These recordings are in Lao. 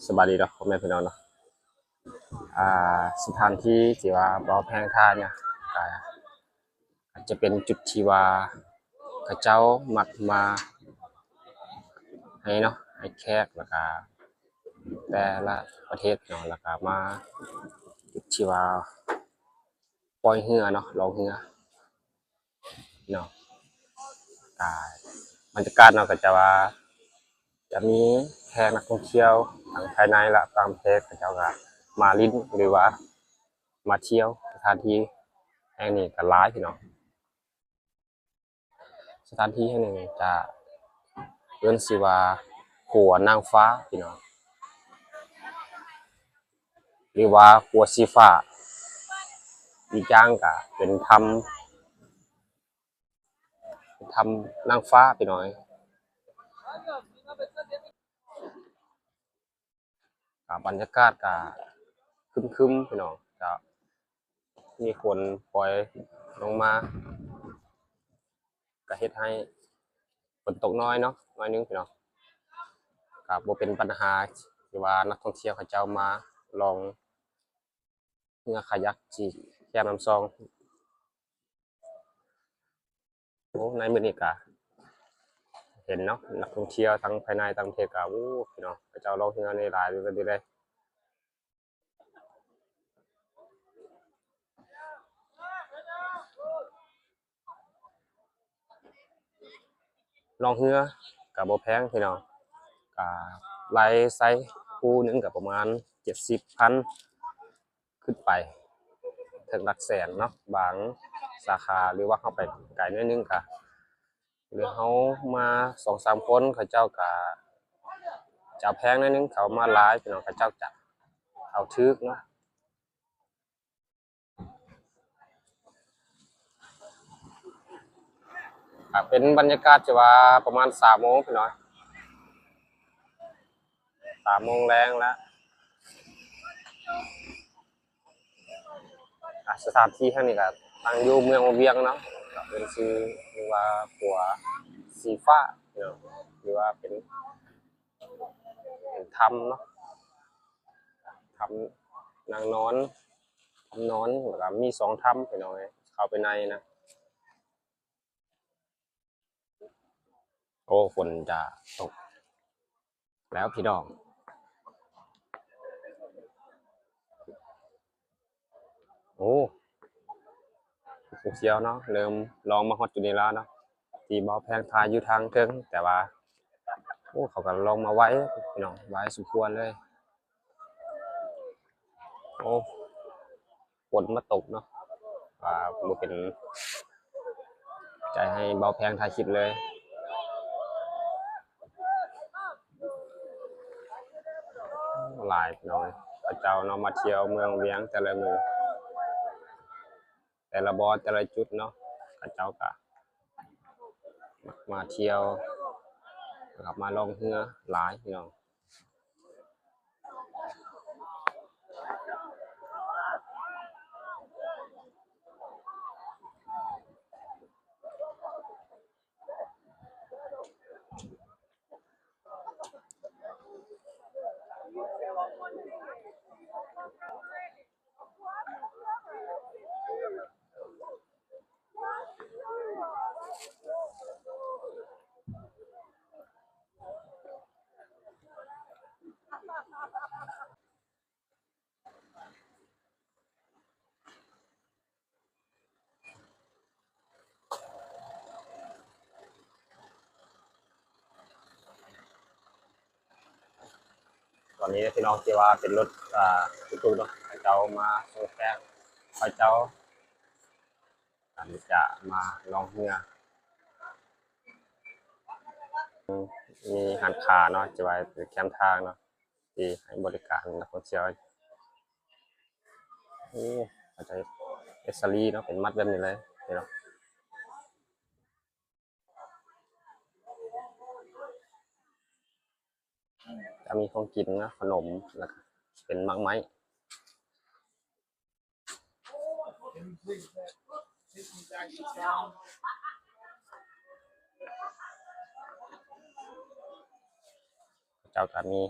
ສະບາຍດີເນາະ ພໍ່ແມ່ພີ່ນ້ອງເນາະ. ອ່າ ສະຖານທີ່ທີ່ວ່າບ່າວແພງຖ່າຍເນຍ ກະ ອາດຈະເປັນຈຸດທີ່ວ່າເຂົາເຈົ້າມັກມາໃຫ້ເນາະ ໃຫ້ແຂກ ແລ້ວກະແຕ່ລະປະເທດເນາະ ແລ້ວກະມາຈຸດທີ່ວ່າປ່ອຍເຮືອເນາະ ລ່ອງເຮືອເນາະ. ກະບັນຍາກາດເນາະ ກະຈະວ່າ ຈະມີແຂກນັກທ່ອງທ່ຽວທັງພາຍໃນ ແລະ ຕ່າງປະເທດ ເຂົາເຈົ້າກະມາຫຼິ້ນ ຫຼືວ່າມາທ່ຽວສະຖານທີ່ແຫ່ງນີ້ກະຫຼາຍພີ່ນ້ອງ. ສະຖານທີ່ແຫ່ງນີ້ຈະເອີ້ນຊື່ວ່າຂົວນາງຟ້າພີ່ນ້ອງ ຫຼືວ່າຂົວສີຟ້າ. ອີກຢ່າງກະເປັນຖ້ຳ ຖ້ຳນາງຟ້າພີ່ນ້ອງ. ກະບັນຍາກາດກະຄຶ້ມໆ ພີ່ນ້ອງ ກະມີຝົນປ່ອຍລົງມາ ກະເຮັດໃຫ້ຝົນຕົກໜ້ອຍເນາະ ໜ້ອຍໜຶ່ງພີ່ນ້ອງ. ກະບໍ່ເປັນບັນຫາທີ່ວ່ານັກທ່ອງທ່ຽວເຂົາເຈົ້າມາລ່ອງເຮືອຄາຍັກທີ່ແຄມນ້ຳຊອງ. ໂອ້ ໃນມື້ນີ້ກະເຫັນເນາະ ນັກທ່ອງທ່ຽວທັງພາຍໃນຕ່າງປະເທດກະ ໂອ້ ພີ່ນ້ອງ ເຂົາເຈົ້າລ່ອງເຮືອນີ້ຫຼາຍເລີຍເດ້. ລ່ອງເຮືອກະບໍ່ແພງພີ່ນ້ອງ ກະລາຍໄຊຄູ່ໜຶ່ງກະປະມານເຈັດສິບພັນ ຂຶ້ນໄປເຖິງຫຼັກແສນເນາະ ບາງສາຂາ ຫຼືວ່າເຮົາໄປໄກໜ້ອຍໜຶ່ງກະ ຫຼືເຮົາມາສອງສາມຄົນ ເຂົາເຈົ້າກະຈະເອົາແພງໜ້ອຍໜຶ່ງ ເຂົາມາຫຼາຍພີ່ນ້ອງ ເຂົາເຈົ້າຈະເອົາຖືກເນາະ. ກະເປັນບັນຍາກາດທີ່ວ່າປະມານສາມໂມງພີ່ນ້ອງ ສາມໂມງແລງແລ້ວ. ອ່າ ສະຖານທີ່ແຫ່ງນີ້ກະຕັ້ງຢູ່ເມືອງວຽງເນາະ ກະເປັນຊື່ວ່າຂົວສີຟ້າເນາະ ຫຼືວ່າເປັນ ເປັນຖ້ຳເນາະ ຖ້ຳນາງນອນ ຖ້ຳນອນ ແລ້ວກະມີສອງຖ້ຳພີ່ນ້ອງເອີຍ ເຂົ້າໄປໃນນະ. ໂອ້ ຝົນຈະຕົກແລ້ວພີ່ນ້ອງ. ໂອ້ ຜູ້ທ່ຽວເນາະ ເລີ່ມລ່ອງມາຮອດຈຸດນີ້ແລ້ວເນາະ ທີ່ບ່າວແພງຖ່າຍຢູ່ທາງເທິງ ແຕ່ວ່າ ໂອ້ ເຂົາກະລ່ອງມາໄວພີ່ນ້ອງ ໄວສົມຄວນເລີຍ. ໂອ້ ຝົນມາຕົກເນາະ ວ່າບໍ່ເປັນໃຈໃຫ້ບ່າວແພງຖ່າຍຄລິບເລີຍ. ຫຼາຍພີ່ນ້ອງ ເຂົາເຈົ້າເນາະ ມາທ່ຽວເມືອງວຽງແຕ່ລະມື້ ແຕ່ລະບ່ອນ ແຕ່ລະຈຸດເນາະ ເຂົາເຈົ້າກະມາທ່ຽວ ແລ້ວກະມາລ່ອງເຮືອຫຼາຍພີ່ນ້ອງ. ຕອນນີ້ພີ່ນ້ອງ ທີ່ວ່າເປັນລົດ ອ່າ ຕຸກໆ ເນາະ ເຂົາເຈົ້າມາສົ່ງແຂກ ເຂົາເຈົ້າ ອັນຈະມາລ່ອງເຮືອ ມີຮ້ານຄ້າເນາະ ທີ່ວ່າຢູ່ແຄມທາງເນາະ ທີ່ໃຫ້ບໍລິການນັກທ່ອງທ່ຽວ. ໂອ້ ເຂົາເຈົ້າເຮັດສາລີເນາະ ເປັນມັດແບບນີ້ເລີຍເນາະ. ຈະມີຂອງກິນເນາະ ຂະໜົມ ແລ້ວກະເປັນໝາກໄມ້. ເຈົ້າກະມີ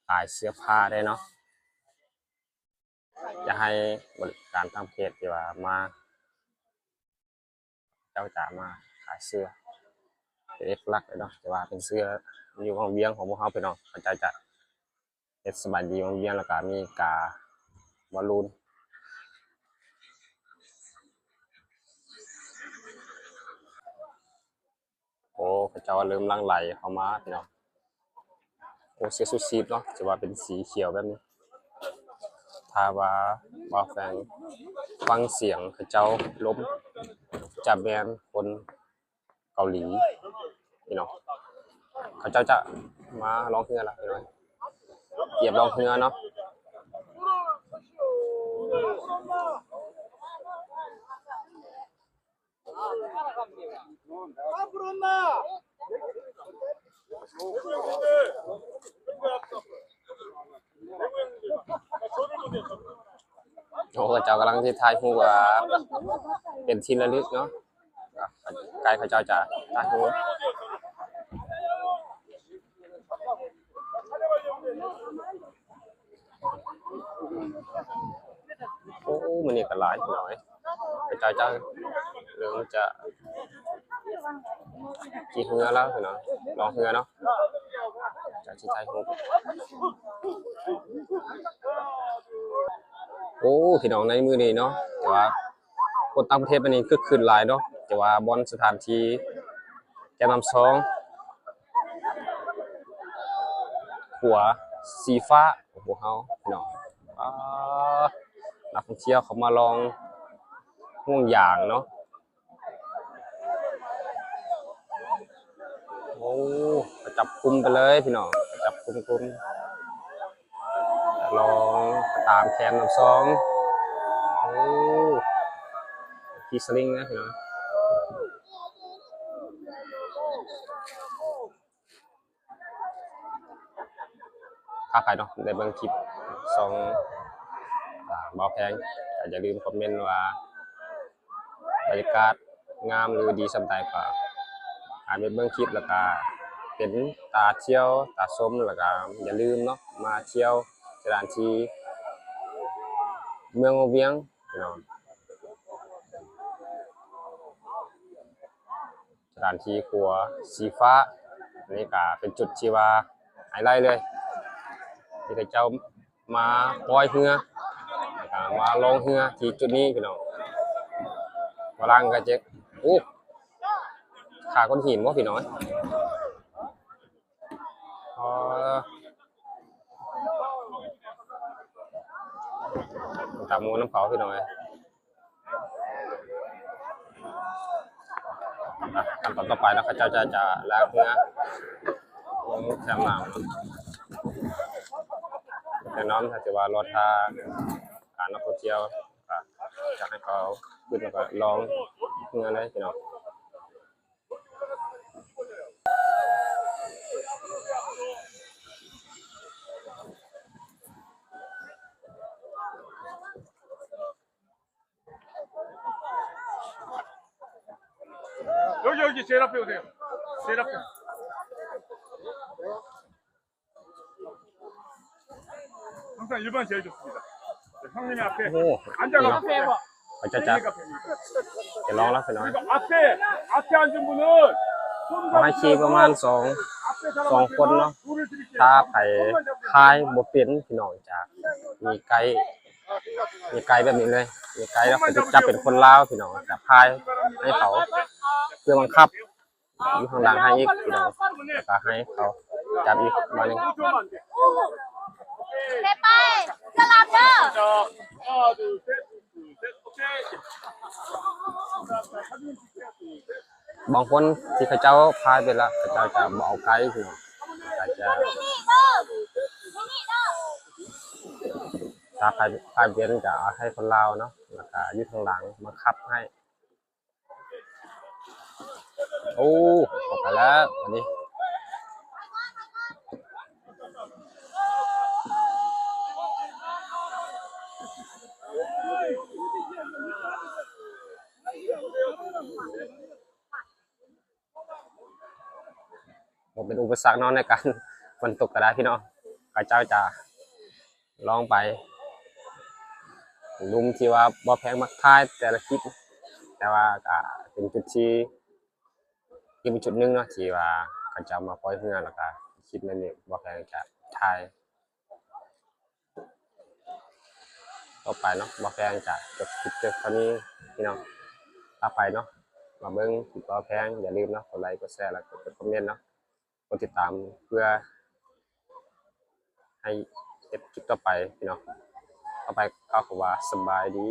ຂາຍເສື້ອຜ້າໄດ້ເນາະ. ຈະໃຫ້ບໍລິການທາງເພຈທີ່ວ່າມາ ເຈົ້າຈະມາຂາຍເສື້ອເປັນເອກລັກເລີຍເນາະ, ແຕ່ວ່າເປັນເສື້ອຢູ່ວັງວຽງຂອງພວກເຮົາພີ່ນ້ອງ. ເຂົາເຈົ້າຈະເຮັດສະບາຍດີວັງວຽງ ແລ້ວກະມີກາບອນລູນ. ໂອ້ ເຂົາເຈົ້າເລີ່ມຫຼັ່ງໄຫຼເຂົ້າມາພີ່ນ້ອງ. ໂອ້ ເສື້ອຊູຊີບເນາະ ຈະວ່າເປັນສີຂຽວແບບນີ້. ຖ້າວ່າບ່າວແຟງຟັງສຽງເຂົາເຈົ້າລົມ ຈະແມ່ນຄົນເກົາຫຼີພີ່ນ້ອງ. ເຂົາເຈົ້າຈະມາລ່ອງເຮືອລະພີ່ນ້ອງ, ກຽມລ່ອງເຮືອເນາະ. ໂອ້ ເຂົາເຈົ້າກຳລັງຊິຖ່າຍຮູບ ເປັນທີ່ລະລຶກເນາະ, ໄກເຂົາເຈົ້າຈະຖ່າຍຮູບ. ໂອ້ ມື້ນີ້ກໍຫຼາຍພີ່ນ້ອງເອີຍ, ເຂົາເຈົ້າຈະເລີ່ມຈະຂີ່ເຮືອແລ້ວພີ່ນ້ອງ, ລ່ອງເຮືອເນາະ, ຈະຊິຖ່າຍຮູບ. ໂອ້ ພີ່ນ້ອງ ໃນມື້ນີ້ເນາະ ແຕ່ວ່າຄົນຕ່າງປະເທດບັດນີ້ຄຶກຄື້ນຫຼາຍເນາະ, ແຕ່ວ່າບ່ອນສະຖານທີ່ແກ່ນນ້ຳຊອງ ຂົວສີຟ້າຂອງພວກເຮົາພີ່ນ້ອງ. ອາ ນັກທ່ອງທ່ຽວເຂົ້າມາລ່ອງຫ່ວງຢາງເນາະ. ໂອ້ ເຂົາຈັບກຸ່ມໄປເລີຍພີ່ນ້ອງ, ເຂົາຈັບກຸ່ມໆ ລ່ອງຕາມແຄມນ້ຳຊອງ. ໂອ້ ຂີ່ສະລິງນະພີ່ນ້ອງ. ຖ້າໃຜເນາະ ໄດ້ເບິ່ງຄລິບຊ່ອງ ອາ ບ່າວແພງ ກໍຢ່າລືມຄອມເມັນວ່າ ບັນຍາກາດງາມ ຫຼື ດີສ່ຳໃດ ກໍໃຫ້ໄປເບິ່ງຄລິບ ແລ້ວກໍເປັນຕາທ່ຽວຕາຊົມ, ແລ້ວກໍຢ່າລືມເນາະ ມາທ່ຽວສະຖານທີ່ເມືອງວັງວຽງພີ່ນ້ອງ. ສະຖານທີ່ຂົວສີຟ້າ ອັນນີ້ກະເປັນຈຸດທີ່ວ່າໄຮໄລເລີຍ ທີ່ເຂົາເຈົ້າມາປອຍເຮືອ ແລ້ວກະມາລ່ອງເຮືອທີ່ຈຸດນີ້ພີ່ນ້ອງ. ຝຣັ່ງກະຈະ ໂອ້ ຂາກ້ອນຫີນບໍ່ພີ່ນ້ອງເອີຍ. ອໍ ຕຳໝູນຳເຂົາພີ່ນ້ອງເອີຍ. ອ່ະ ຂັ້ນຕອນຕໍ່ໄປເນາະ ເຂົາເຈົ້າຈະ ຈະລາກເຮືອລົງແຄມນ້ຳ. ແນ່ນອນ ຖ້າຊິວ່າລໍຖ້າ ອ່າ ນັກທ່ອງທ່ຽວ ກໍຢາກໃຫ້ເຂົາຂຶ້ນ ແລ້ວກໍລ່ອງເຮືອເລີຍພີ່ນ້ອງ. ໂອ້ ນີ້ເນາະ ເຂົາເຈົ້າຈະ ຈະລອງແລ້ວພີ່ນ້ອງ. ເຂົາໃຫ້ຂີ່ປະມານສອງ ສອງຄົນເນາະ, ຖ້າໃຜພາຍບໍ່ເປັນພີ່ນ້ອງ ຈະມີໄກ ມີໄກແບບນີ້ເລີຍ, ມີໄກແລ້ວເຂົາຈະຈັບເປັນຄົນລາວພີ່ນ້ອງ ຈະພາຍໃຫ້ເຂົາ ເພື່ອບັງຄັບ ຢູ່ຂ້າງຫຼັງໃຫ້ອີກພີ່ນ້ອງ, ແລ້ວກໍໃຫ້ເຂົາຈັບອີກບາດໜຶ່ງ. ໄປ ໄປ ສະຫຼັບເດີ. ບາງຄົນທີ່ເຂົາເຈົ້າພາຍໄປແລ້ວ ເຂົາເຈົ້າຈະບໍ່ເອົາໄກພີ່ນ້ອງ, ເຂົາຈະ ຖ້າພາຍ ພາຍເປັນກໍເອົາໃຫ້ຄົນລາວເນາະ, ແລ້ວກໍຢູ່ທາງຫຼັງບັງຄັບໃຫ້. ໂອ້ ອອກໄປແລ້ວບາດນີ້. ບໍ່ເປັນອຸປະສັກເນາະ ໃນການຝົນຕົກກໍໄດ້ພີ່ນ້ອງ. ເຂົາເຈົ້າຈະລອງໄປ ຫຼຸມທີ່ວ່າບໍ່ແພງມັກຖ່າຍແຕ່ລະຄລິບ ແຕ່ວ່າກະເປັນຈຸດທີ່ ອີກຈຸດໜຶ່ງເນາະ ທີ່ວ່າເຂົາເຈົ້າມາປ່ອຍເຮືອ ແລ້ວກະຄລິບນັ້ນນີ້ບໍ່ແພງຈະຖ່າຍຕໍ່ໄປເນາະ ບໍ່ແພງຈະຈົບຄລິບແຕ່ເທົ່ານີ້ພີ່ນ້ອງ. ຖ້າໃຜເນາະ ມາເບິ່ງຄລິບບໍ່ແພງ ຢ່າລືມເນາະ ກົດໄລ ກົດແຊ ແລ້ວກໍກົດຄອມເມັນເນາະ ກົດຕິດຕາມ ເພື່ອໃຫ້ເຮັດຄລິບຕໍ່ໄປພີ່ນ້ອງ. ຕໍ່ໄປກໍຂໍວ່າສະບາຍດີ.